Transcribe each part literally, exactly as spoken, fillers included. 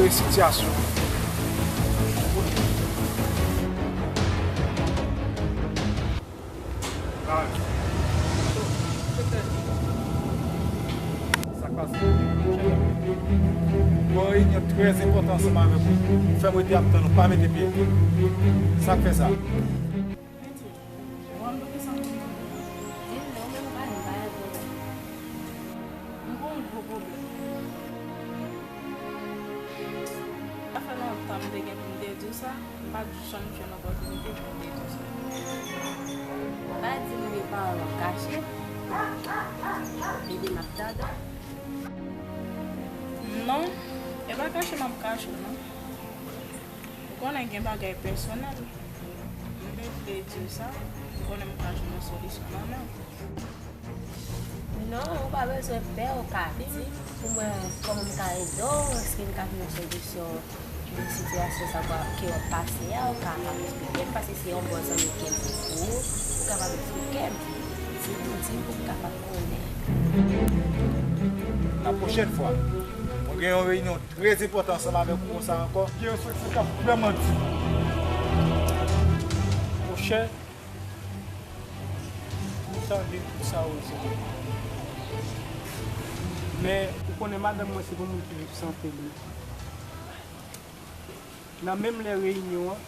Sitiyasyon. Sa k pase? Gon reyinyon trè enpòtan ansanm avèk ou. Fè m rete ap tann ou, pa mete pye. Sa k fè sa? Mèsi. Bon, m pa gen sa pou m di w. Di m non, men m pa gen, m pa gen pwoblèm. M gon gwo pwoblèm. Sa fè lontan m te gen pou m te di w sa, m pa t janm jwenn opòtinite pou m te di w sa. Pa di m li pawòl w ap kache, epi m ap tande w. Non, e pa kache m ap kache w, non. Ou konnen gen bagay pèsonèl. M te vle di w sa, m konnen m ka jwenn yon solisyon nan men w. Non, ou pa bezwen pè, ou ka di m pou m wè kòman m ka ede w, èske m ka jwenn yon solisyon de sitiyasyon sa w ap, ke w ap pase a, ou ka eksplike m, paske se yon bon zanmi ke m ye pou ou, ou kapab eksplike m. Di m, di m pou m kapab konnen. La pwochèn fwa, mwen gen yon reyinyon trè enpòtan ansanm avèk ou konsa ankò. Gen yon sitiyasyon k ap vrèman di. Monchè, m tande tout sa ou di. Men, ou konnen madanm mwen se yon moun ki viv sante li. Nan menm lè reyinyon an,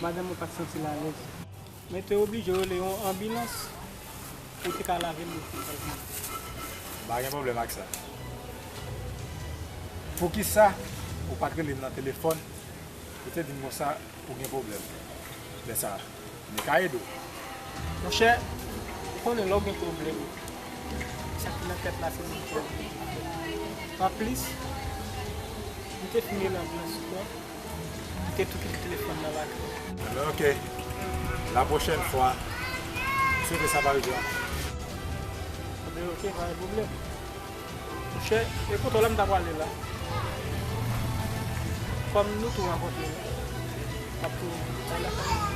madanm mwen pa t santi l alèz. Men te oblije rele yon anbilans pou te ka lave l depi l al vini. M pa gen pwoblèm ak sa. Poukisa ou pa t rele m nan telefòn pou te di m konsa ou gen pwoblèm? Lè sa a, m te ka ede w. Monchè, ou konnen lè w gen pwoblèm, sa ki nan tèt la se moun ki ap gen pwoblèm. Anplis, m te fin rele anbilans tou an. Te tou kite telefòn nan lakay. Enben, oke. La pwochèn fwa, m swete sa pa rive ankò. Enben, oke, pa gen pwoblèm. Monchè, e kote w la m ta prale la? Kòm nou tou rankontre la, m ap tou ale lakay mwen.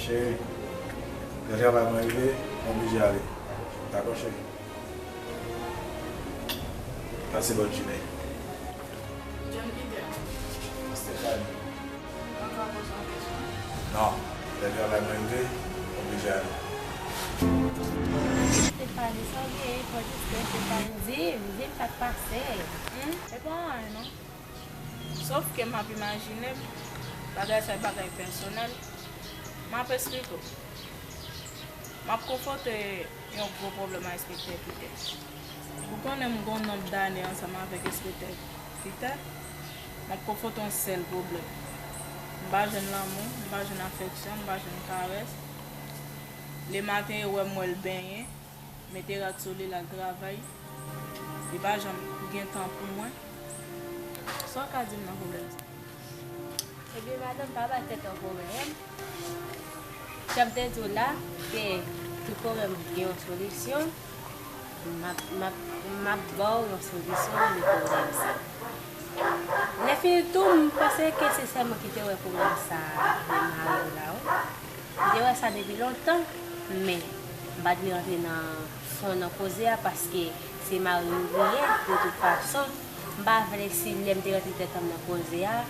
Cheri, lè travay mwen rive, mwen oblije ale. Dakò, cheri? Pase bòn jounen. John Peter. Stephanie. Mwen ka poze yon kesyon? Non. Lè travay mwen rive, oblije ale. Stephanie, sa w genyen kont Stephanie? Di m, di m sa k pase. Hmm? E pa anyen non. Sòf ke m ap imajine m, bagay sa e bagay pèsonèl. M ap esplike w. M ap konfwonte yon gwo pwoblèm a enspektè Peter. Ou konnen m gen yon nonb dane ansanm avèk enspektè Peter, m ap konfwonte yon sèl pwoblèm. M pa jwenn lanmou, m pa jwenn afeksyon, m pa jwenn karès. Lematen, e wè m wè l benyen, mete rad sou li, l al travay. Li pa janm gen tan pou mwen. Sa w ka di m nan pwoblèm sa? Ebyen, madanm, pa bay tèt ou pwoblèm. Jan m te di w la, ke tout pwoblèm gen yon solisyon. M ap, m ap, m ap ba w yon solisyon de pwoblèm sa. Lè fini tou, m panse ke se sèl mwen ki te wè pwoblèm sa de mari w la, wi. M te wè sa depi lontan, men m pa t vle rantre nan fon nan koze a, paske se mari m li ye, de tout fason. M pa vle si lè m te rantre tèt an m nan koze a,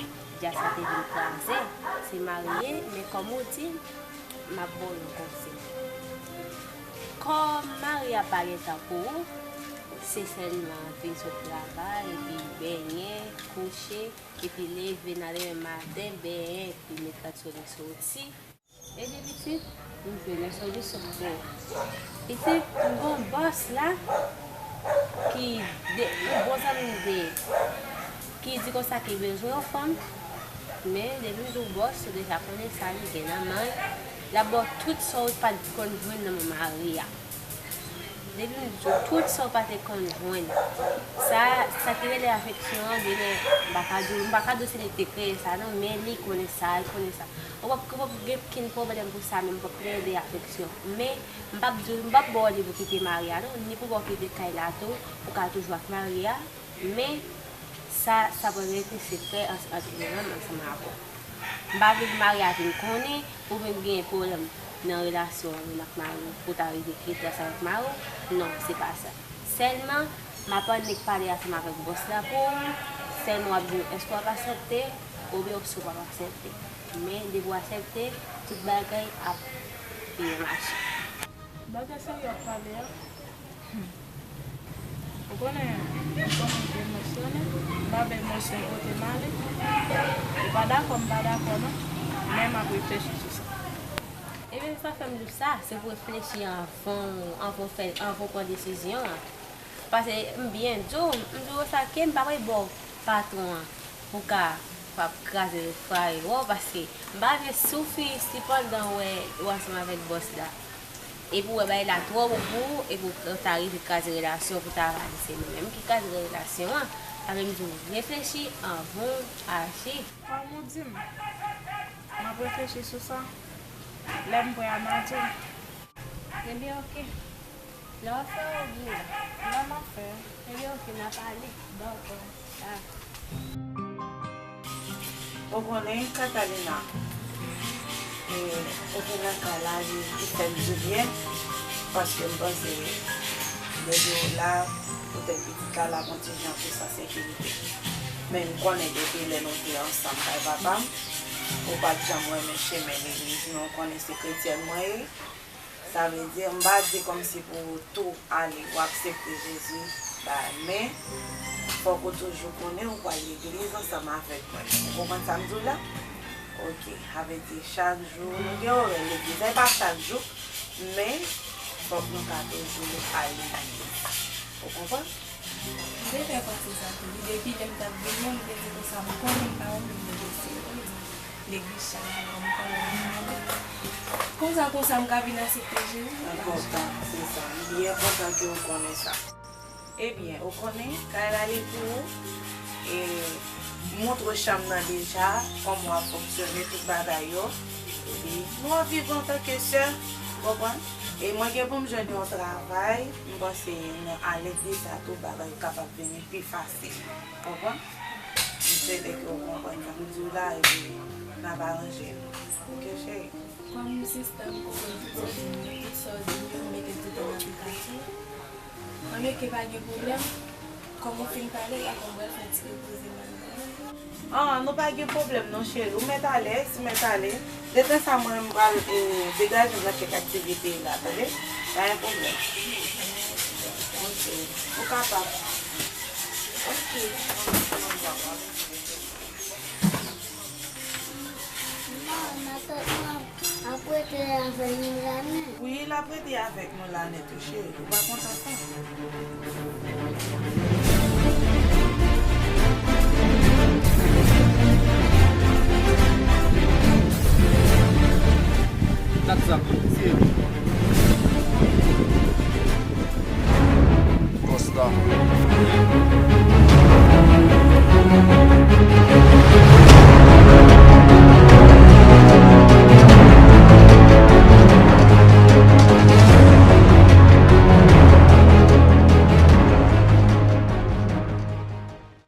djaz sa te vin kraze. Se mari ye, men kòm ou di, m ap ba w yon konsèy. Kòm mari a pa gen tan pou ou, se sèlman vin sot travay, epi benyen, kouche, epi leve nan demen maten, benyen, epi met rad sou li soti. Epi pitit, m jwenn yon solisyon pou ou. Pitit, m gon bòs la ki de, yon bon zanmi m te ye, ki di konsa ke l bezwen yon fanm, men depi m di w bòs, ou deja konnen sa li gen nan men l, l ap ba w tout sa w pa t konn jwenn nan men mari a. Depi m di w tout sa w pa te konn jwenn. Sa, sa ki rele afeksyon an, genlè, m pa ka di w, m pa ka di w se li ki te kreye sa non, men li konnen sa, li konnen sa. Ou p ap, ou p ap gen okenn pwoblèm pou sa, men m p ap plede afeksyon. Men, m p ap di w, m p ap ba w li pou kite mari a non, ni pou ba w kite kay la tou, ou ka toujou ak mari a, men Sa, sa pral rete sekrè ant, ant mwen menm ansanm avè w. M pa vle pou mari a vin konnen, oubyen gen pwoblèm nan relasyon ou menm ak mari w, pou ta rive kite ansanm ak mari w. Non, se pa sa. Sèlman, m ap annik pale ansanm avèk bòs la pou ou. Sèlman w ap di m èske w ap aksepte, oubyen si w p ap aksepte. Men, depi w aksepte, tout bagay ap byen mache. Bagay serye w ap pale a. Hmm. Ou konnen, m kòmanse emosyonè, m pa vle emosyon pote m ale. Ou pa dakò, m pa dakò non, men m ap reflechi sou sa. Ebyen, sa fè m di w sa, se pou w reflechi anvan, anvan w fè, anvan w pran desizyon an. Paske m byen di w, m di w sa ke m pa pral ba w patwon an pou ka, pou ap kraze, fraye w, paske m pa vle soufri si pandan w wè ou ansanm avèk bòs la. Epi w wè bagay la twò bon pou ou, epi w ta rive kraze relasyon pou ta avanse. Men menm ki kraze relasyon an, sa vle m di w reflechi anvan w aji. Kòm ou di m, m ap reflechi sou sa. Lè m prè a, m a di w. Ebyen, oke. Lè w ap fè, w di m la. Lè m ap fè. Ebyen, oke, n a pale. Dakò. Dakò. Ou konnen, Catalina, e, ou vin nan kay la, li, li fè m dibyen, paske m panse depi w la, poutèt pitit la, l ap yon ti jan plis an sekirite. Men m konnen depi lè nou te ansanm kay papa m, ou pa t janm renmen chemen legliz, men ou konnen se kretyèn mwen ye. Sa vle di, m pa di kòmsi pou w tou ale, w aksepte Jezi, bay, men fòk ou toujou konnen ou pral legliz ansanm avèk mwen. Ou konprann sa m di w la? Oke, sa vle di chak jou nou gen orè legliz. E pa chak jou, men fòk nou ka toujou al legliz. Ou konprann? M te fè panse sa tou wi. Depi lè m t ap vin nan, m te di konsa, m konnen m pa renmen negosye wi. Legliz chak jou, m konnen m renmen. Konsa, konsa, m ka vin aksepte Jezi. Enpòtan, se sa. Li enpòtan ke w konnen sa. Ebyen, ou konnen, kay la li pou ou. E montre w chanm nan deja, kòman w ap fonksyone, tout bagay yo. Epi, nou ap viv antanke sè, ou konprann? E mwen gen pou m jwenn yon travay, m panse nan alèz de sa, tout bagay yo kapab vini pi fasil. Konprann? M swete ke w konprann sa m di w la, epi n ap aranje nou. Oke, cheri? Kòm sistè m konprann tout sa w di m yo, tout sa w di m yo, m mete tout an aplikasyon. Anben, oke, pa gen pwoblèm. Kòm ou fin pale la, kòm w pral fè ti repoze m. Ah, nou pa gen pwoblèm non, cheri. Ou mèt alèz, ou mèt ale. Detan sa, mwen, m pral, eh, degaje m nan kèk aktivite la, tande? Pa gen pwoblèm. Ok. Ou kapab. Ok. Manman, matant mwen ap rete avè nou la nèt. Wi, l ap rete avèk nou la nèt, wi, cheri. Ou pa kontan sa?